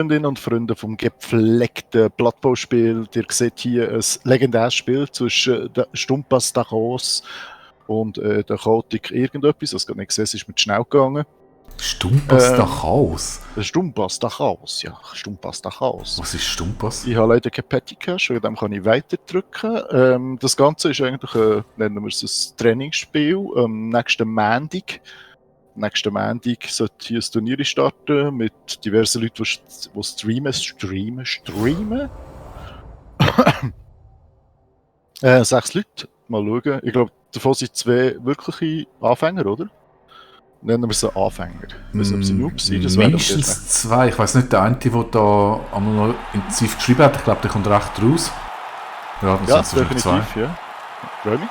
Freundinnen und Freunde vom gepflegten Blood Bowl Spiel. Ihr seht hier ein legendäres Spiel zwischen der Stumpas Dachos und der Chaotik irgendetwas. Das gar nicht gesehen, es ist mit schnell gegangen. Stumpas Dachos? Stumpas Dachos, ja. Stumpas Dachos. Was ist Stumpas? Ich habe leider keine Petty Cache, wegen dem kann ich weiterdrücken. Das Ganze ist eigentlich, nennen wir es ein Trainingsspiel. Nächsten Montag sollte hier ein Turnier starten mit diversen Leuten, die streamen. 6 Leute, mal schauen. Ich glaube, davon sind 2 wirkliche Anfänger, oder? Nennen wir sie Anfänger. Ich weiß nicht, ob sie Noobs sind. Mindestens 2. Ich weiß nicht, der eine, der da einmal noch intensiv geschrieben hat, ich glaube, der kommt recht raus. Ja, das sind definitiv, ja. Freue mich.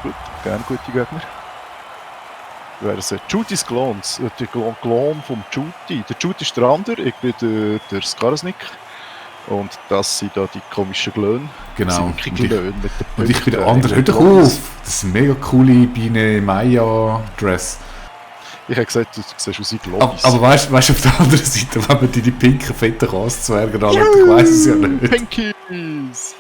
Gut, gerne gute Gegner. Wäre es Judy's Clones, der Clone vom Judy. Der Judy ist der andere, ich bin der Skarasnik. Und das sind da die komischen Glöhne. Genau. Und ich bin der andere. Hör doch auf! Das ist eine mega coole Biene Maya-Dress. Ich habe gesagt, du siehst aus wie Globis. Aber weißt du, auf der anderen Seite, wenn man die pinken, fetten Kasszwerge anschaut, ich weiss es ja nicht. Pinkies!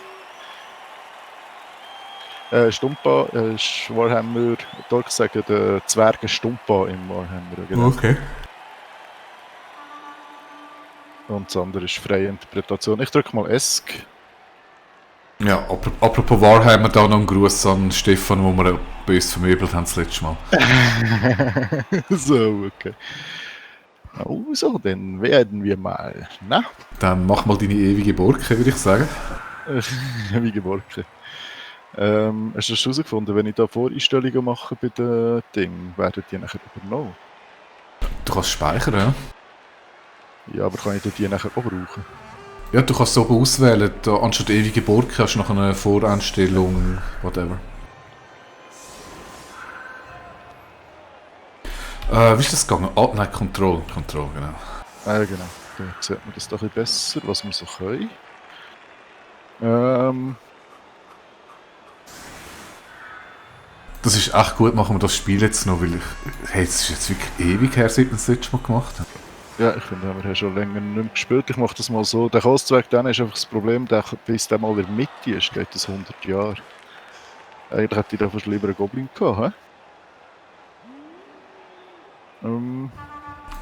Stumpa ist Warhammer, dort sagen der Zwerge Stumpa im Warhammer. Genau. Okay. Und das andere ist freie Interpretation. Ich drücke mal ESC. Ja, apropos Warhammer, da noch einen Gruß an Stefan, wo wir bei uns vermöbelt haben das letzte Mal. So, okay. Also, dann werden wir mal. Na? Dann mach mal deine ewige Borke, würde ich sagen. Ewige Borke. Hast du das herausgefunden, wenn ich da Voreinstellungen mache bei den Dingen, werden die nachher übernommen? Du kannst speichern, ja? Ja, aber kann ich die nachher auch brauchen? Ja, du kannst es oben auswählen. Da, anstatt ewige Borke hast du noch eine Voreinstellung, whatever. Wie ist das gegangen? Ah, nein, Control, genau. Ja, genau. Da sieht man das doch ein bisschen besser, was wir so können. Das ist echt gut, machen wir das Spiel jetzt noch, weil es ist jetzt wirklich ewig her, seit wir das letzte Mal gemacht haben. Ja, ich finde, wir haben schon länger nicht mehr gespielt. Ich mache das mal so. Der Kostzweig dann ist einfach das Problem, bis der mal in der Mitte ist, geht das 100 Jahre. Eigentlich hätte ich da fast lieber einen Goblin gehabt,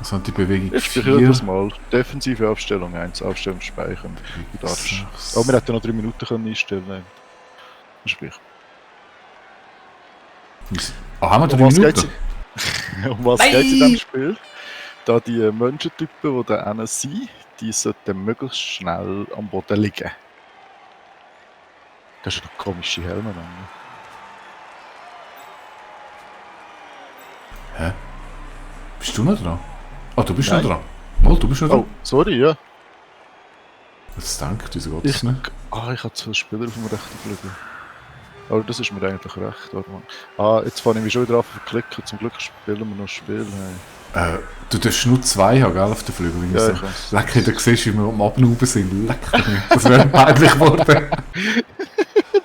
Was hat die Bewegung? Ich spiele das mal. Defensive Aufstellung 1, Aufstellung speichern. Du darfst. Oh, wir hätten noch 3 Minuten können einstellen können. Sprich. Haben wir 3 Minuten? Um was geht es in diesem Spiel? Da die Menschentypen, die da hinten sind, die sollten möglichst schnell am Boden liegen. Das ist eine komische Helme. Hä? Bist du noch dran? Ah, du bist noch dran. Mal, du bist noch dran. Oh, sorry, ja. Was denkt wieso geht das nicht? Ich habe 2 Spieler auf dem rechten Flügel. Aber das ist mir eigentlich recht. Jetzt fange ich mich schon wieder an zu klicken. Zum Glück spielen wir noch ein Spiel. Hey. Du darfst nur 2 haben, gell, auf den Flügel. Ja, so. Lecker, da siehst du, wie wir am Abnuben sind. Lecker. Das wäre peinlich geworden.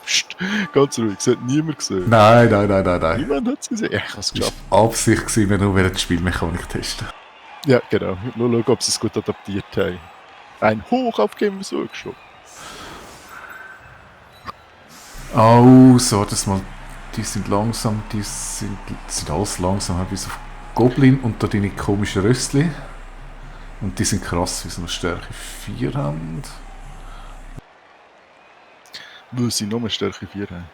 Psst, ganz ruhig, das hat niemand gesehen. Nein. Niemand hat es gesehen. Ja, ich habe es geschafft. Das war Absicht, wir nur die Spielmechanik testen. Ja, genau. Nur schauen, ob sie es gut adaptiert haben. Ein Hoch auf Gamerswork schon. Oh, so, das mal. Die sind langsam, die sind alles langsam, bis auf Goblin und da deine komischen Röstli. Und die sind krass, wie sie noch Stärke 4 haben. Weil sie noch mehr Stärke 4 haben.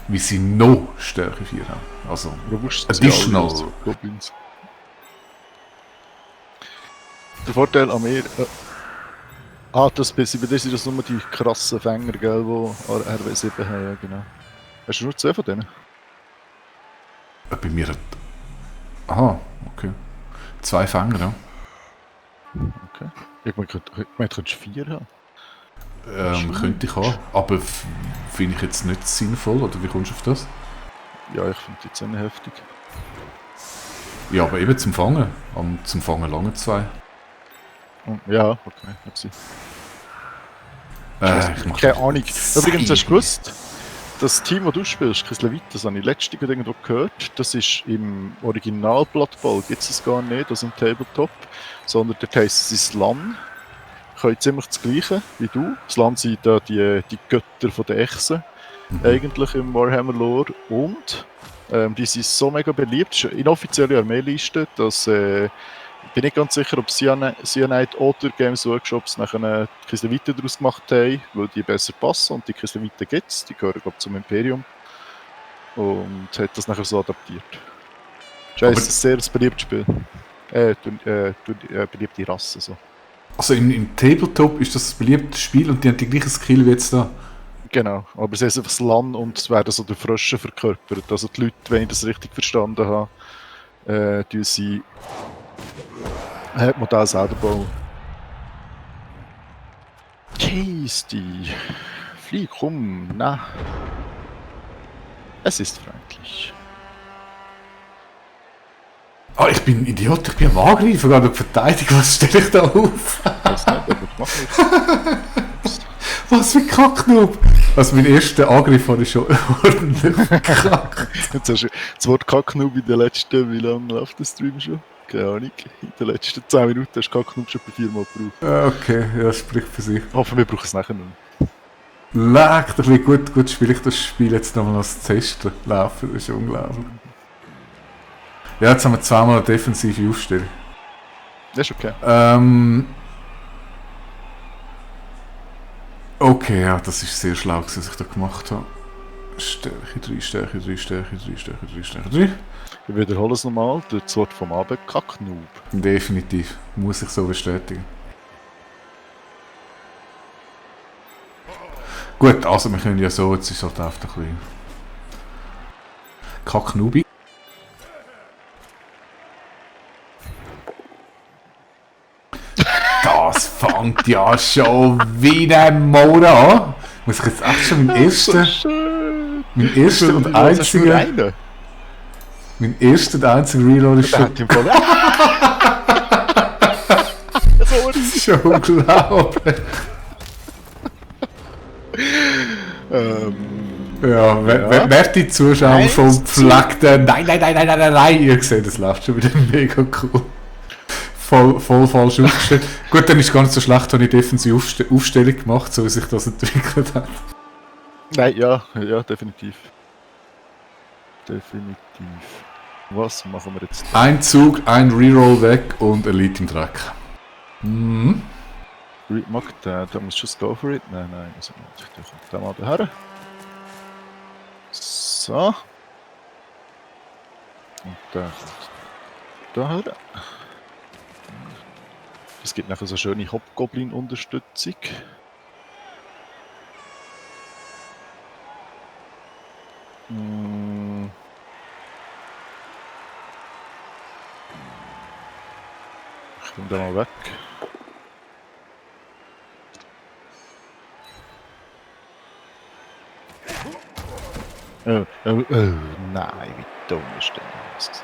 Wie sie noch Stärke 4 haben. Also, additional. Goblins. Der Vorteil an mir... bei dir sind das nur die krassen Fänger, gell, die RW7 haben, ja, genau. Hast du nur 2 von denen? Bei mir hat... Aha, okay. 2 Fänger, ja. Okay. Ich meine, du könntest 4 haben. Könnte ich haben, aber finde ich jetzt nicht sinnvoll, oder wie kommst du auf das? Ja, ich finde die Zähne heftig. Ja, aber eben zum Fangen. Zum Fangen lange 2. Ja, okay, merci. Keine Ahnung. Übrigens, hast du gewusst, das Team, das du spielst, Kislevit, das habe ich letztens irgendwo gehört, das ist im Original Blood Bowl, gibt es gar nicht, das im Tabletop, sondern dort heisst es Slan. können ziemlich das Gleiche wie du. Das Land sind da die Götter von der Echsen, eigentlich im Warhammer-Lore. Und die sind so mega beliebt, das ist inoffizielle Armeeliste, dass ich bin nicht ganz sicher, ob Cyanide oder Games Workshops nachher Kisleviten daraus gemacht haben, weil die besser passen und die Kisleviten gibt es, die gehören glaube ich zum Imperium und hat das nachher so adaptiert. Das ist ein sehr beliebtes Spiel. Beliebte Rasse. So. Also im Tabletop ist das ein beliebtes Spiel und die haben die gleichen Skill wie jetzt da. Genau, aber sie haben einfach das Land und es werden so die Frösche verkörpert. Also die Leute, wenn ich das richtig verstanden habe, tun sie Modell selber bauen. Tasty. Flieg, komm, na. Es ist freundlich. Ah, ich bin ein Idiot, ich bin am Angreifen, gerade auf Verteidigung, was stelle ich da auf? Weiß nicht, aber ich mach nichts. Was für ein Kacknoob! Also mein erster Angriff habe ich schon ordentlich gekackt. Jetzt hast du das Wort Kacknoob in den letzten, wie lange läuft der Stream schon? Keine Ahnung. In den letzten 10 Minuten hast du Kacknoob schon bei 4-mal gebraucht. Okay, ja, das spricht für sich. Ich hoffe, wir brauchen es nachher noch. Leck, doch wie gut spiele ich das Spiel jetzt nochmal als Testen laufen, das ist unglaublich. Ja, jetzt haben wir zweimal eine defensive Aufstellung. Das ist okay. Okay, ja, das ist sehr schlau, was ich da gemacht habe. Stärke 3, Stärke 3, Stärke 3, Stärke 3, Stärke 3. Ich wiederhole es nochmal, das Wort vom Abend, Kacknoob. Definitiv, muss ich so bestätigen. Gut, also wir können ja so, jetzt ist halt einfach ein bisschen Kacknubi. Das fängt ja schon wie ein Mord an. Muss ich jetzt echt schon meinen ersten und einzigen... Mein erster und einziger Reload ist schon... Das ist schon unglaublich. Ja, wer die Zuschauer vom gepflegten Nein, ihr seht, das läuft schon wieder mega cool. Voll falsch aufgestellt. Gut, dann ist es gar nicht so schlecht, habe ich defensive Aufstellung gemacht, so wie sich das entwickelt hat. Nein, ja, definitiv. Was machen wir jetzt? Ein Zug, ein Reroll weg und Elite im Dreck. Mhm. Mag der muss just go for it? Nein, also nicht. Der kommt da mal daher. So. Und der kommt daher. Es gibt nachher so schöne Hobgoblin-Unterstützung. Ich komme da mal weg. Nein, wie dumm ist denn das?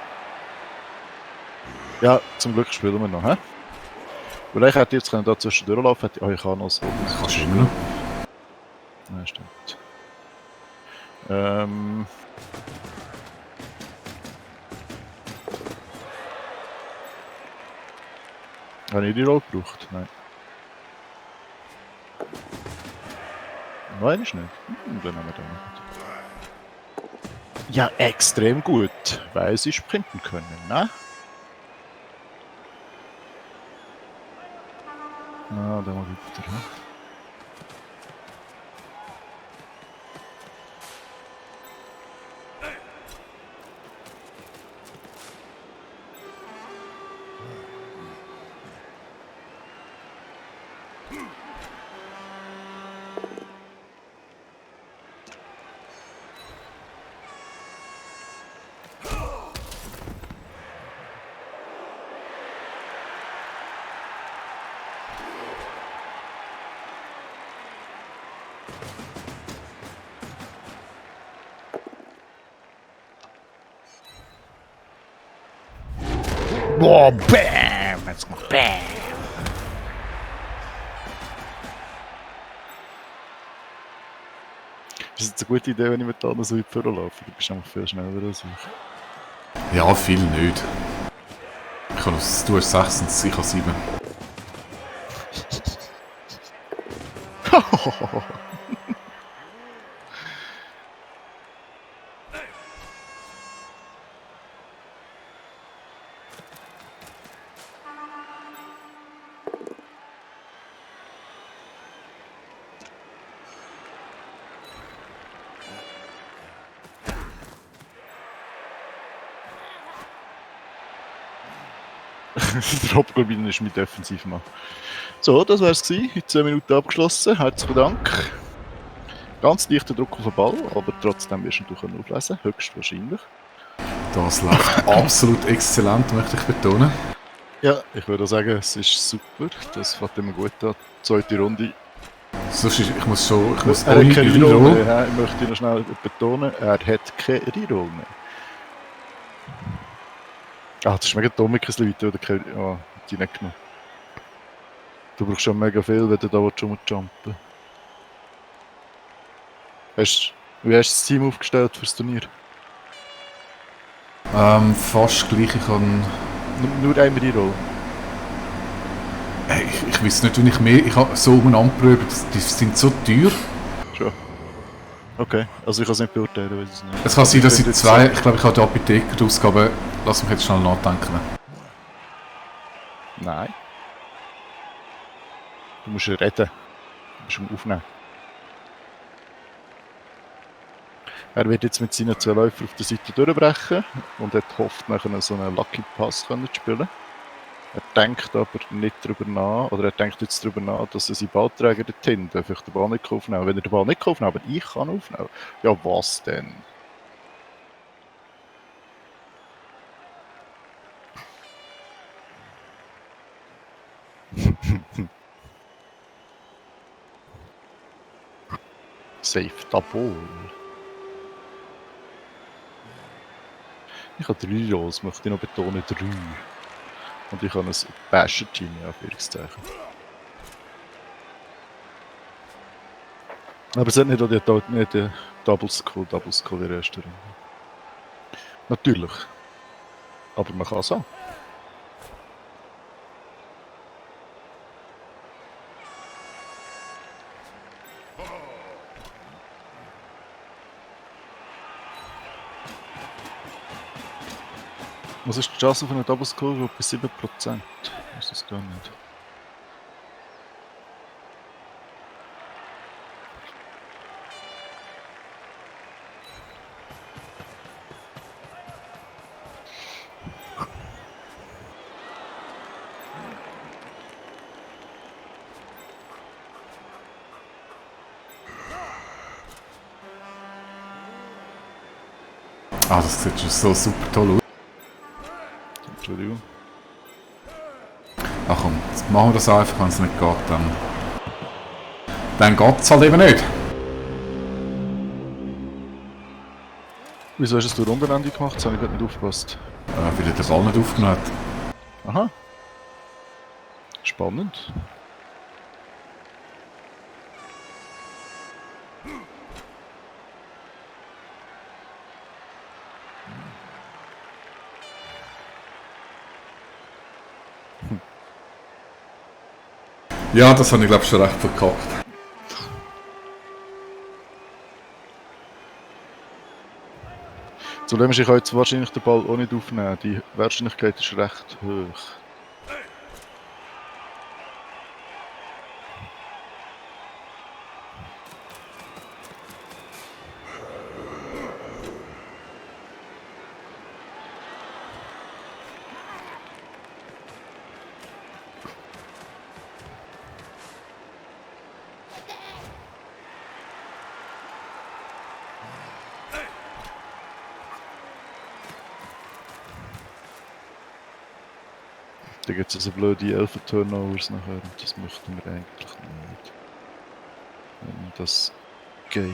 Ja, zum Glück spielen wir noch, hä? Vielleicht hätte ich jetzt da zwischen durchlaufen, ich kann noch so. Kannst du immer noch? Ja, stimmt. Habe ich die Rolle gebraucht? Nein. Nein, ist nicht. Dann haben wir den nicht. Ja, extrem gut, weil sie sprinten können, ne? Na, dann mal weiter. Ne? Boah, bam! Jetzt kommt bam! Das ist jetzt eine gute Idee, wenn ich mit da so in die Führer laufe. Du bist einfach viel schneller als ich. Ja, viel nicht. Du hast 6 und ich habe 7. Der Hauptgoblin ist mein Defensivmann. So, das wär's gewesen. In 10 Minuten abgeschlossen. Herzlichen Dank. Ganz leichter Druck auf den Ball, aber trotzdem wirst du ihn auflesen, höchstwahrscheinlich. Das läuft absolut exzellent, möchte ich betonen. Ja, ich würde sagen, es ist super. Das fängt immer gut an. Zweite Runde. Sonst ist, ich muss Er ohne hat keine Reroll. Reroll mehr. Ich möchte noch schnell betonen, er hat keine Reroll mehr. Ah, das ist mega dumm, ein bisschen weiter oder keine. Ah, die nicht genommen. Du brauchst schon mega viel, wenn du da rumjumpen. Wie hast du das Team aufgestellt fürs Turnier? Fast gleich, ich kann... Nur ein Reroll. Hey, ich weiß nicht, wie ich mehr... Ich habe so umeinander probiert, die sind so teuer. Schon. Okay, also ich kann es nicht beurteilen, weiß es nicht. Es kann sein, dass ich finde zwei... jetzt- Ich glaube, ich habe die Apotheke die Ausgabe... Lass mich jetzt schnell nachdenken. Nein. Du musst reden. Du musst ihn aufnehmen. Er wird jetzt mit seinen 2 Läufern auf der Seite durchbrechen und hat hofft, nachher so einen Lucky Pass zu spielen. Er denkt aber nicht darüber nach, oder er denkt jetzt darüber nach, dass er seinen Ballträger dorthin einfach den Ball nicht aufnehmen. Wenn er den Ball nicht aufnehmen aber ich kann aufnehmen. Ja, was denn? Safe Double. Ich habe 3 Rolls, möchte ich noch betonen, 3. Und ich habe ein Basher-Team, ja, Anführungszeichen. Aber es hat nicht die Double Skull in der ersten Runde. Natürlich. Aber man kann es auch. Was ist die Chance auf eine Double Skull? Ich glaube bei 7%. Ist das gar nicht. Ah, das sieht schon so super toll aus. Entschuldigung. Ach komm, jetzt machen wir das einfach, wenn es nicht geht, dann... Dann geht es halt eben nicht. Wieso hast du das Rundenende gemacht? Das habe ich gerade nicht aufgepasst. Weil er den Ball nicht aufgenommen hat. Aha. Spannend. Ja, das habe ich glaube schon recht verkackt. Zudem ist, ich kann jetzt wahrscheinlich den Ball auch nicht aufnehmen. Die Wahrscheinlichkeit ist recht hoch. Da gibt es also blöde 11 Turnovers nachher und das möchten wir eigentlich nicht. Wenn das geht.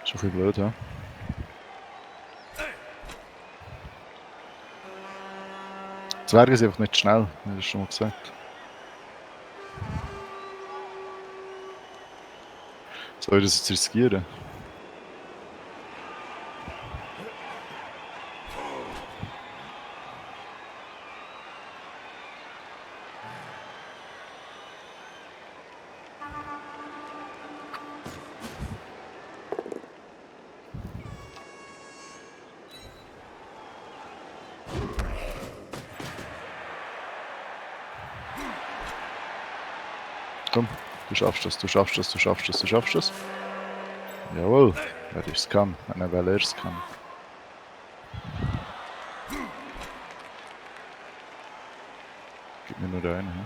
Ist ein bisschen blöd, ja? Zwerge sind einfach nicht schnell, wie das schon mal gesagt. Soll ich das jetzt riskieren? Du schaffst das, du schaffst das, du schaffst das, du schaffst das. Jawohl, wer es kann, weil er es kann. Gib mir nur einen, hä?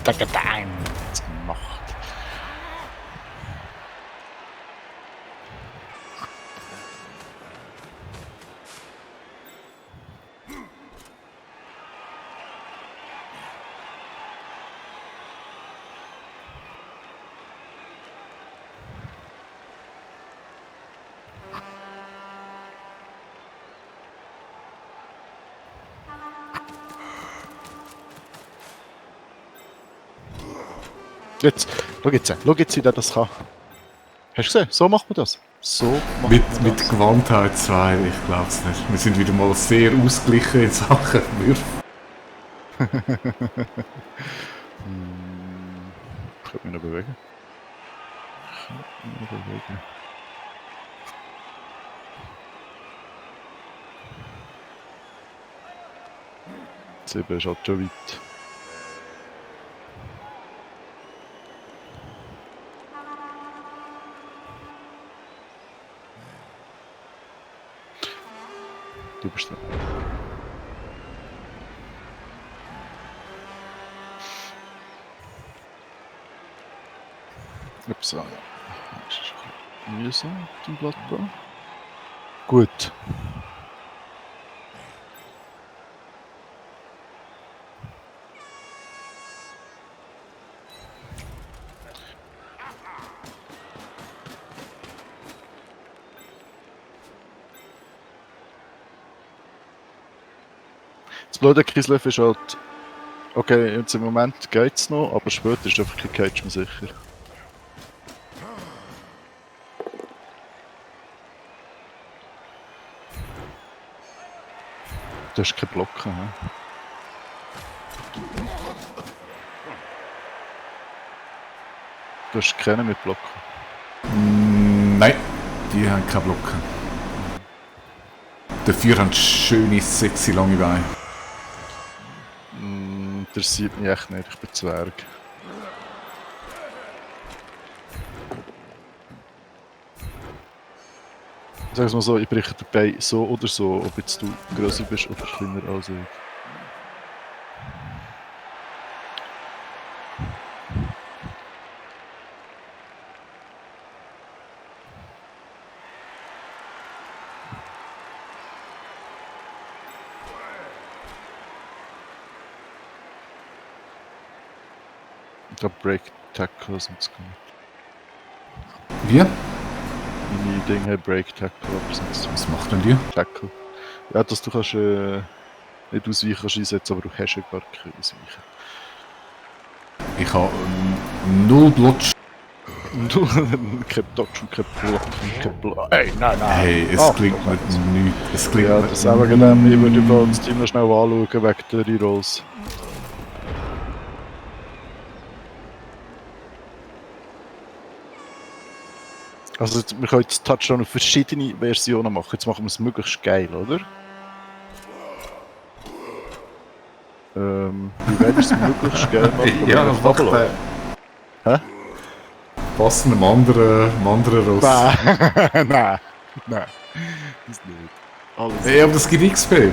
Tagadang! Was gemacht? Jetzt, schau jetzt, wie der das kann. Hast du gesehen? So macht man das. So macht man Mit das. Gewandtheit 2, ich glaube es nicht. Wir sind wieder mal sehr ausgeglichen in Sachen Würfe. Ich kann mich noch bewegen. Sieben ist halt schon weit. Du bist dran. Ups, ja. Das ist ein bisschen mühsam auf dem Blattplan. Gut. Das blöde Kislev ist halt, okay, jetzt im Moment geht's noch, aber später ist einfach kein Cage mehr sicher. Du hast keinen Blocken, ne? Du hast keinen mit Blocken. Nein, die haben keinen Blocken. Dafür haben sie schöne, sexy, lange Beine. Interessiert mich echt nicht, ich bin Zwerg. Sag mal so, ich breche den Bein so oder so, ob jetzt du grösser bist oder kleiner als ich. Ich glaube Break Tackle sind es gut. Wie? Meine Dinge Break Tackle, aber sonst Was macht denn die? Tackle. Ja, dass du kannst nicht ausweichen kannst einsetzen, aber du hast ja gar keine Ausweichen. Ich habe null Blotsch. Du, kein Dodge und kein Block und kein Block. Hey, nein, nein. Hey, es klingt mir nichts. Es klingt Ja, mir das ist auch wegen dem. Ich würde das Team noch schnell anschauen wegen der Rerolls. Also wir können jetzt Touchdown auf verschiedene Versionen machen. Jetzt machen wir es möglichst geil, oder? Wie werden wir es möglichst geil machen? Ja, dann macht Buffalo. Hä? Passen einem anderen Ross. Nein, nein, nein. Das nicht. Alles. Hey, aber das gibt XP.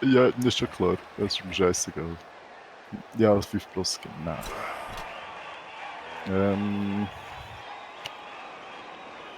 Ja, das ist schon klar. Das ist mir scheißegal. Ja, das 5 Plus, nein.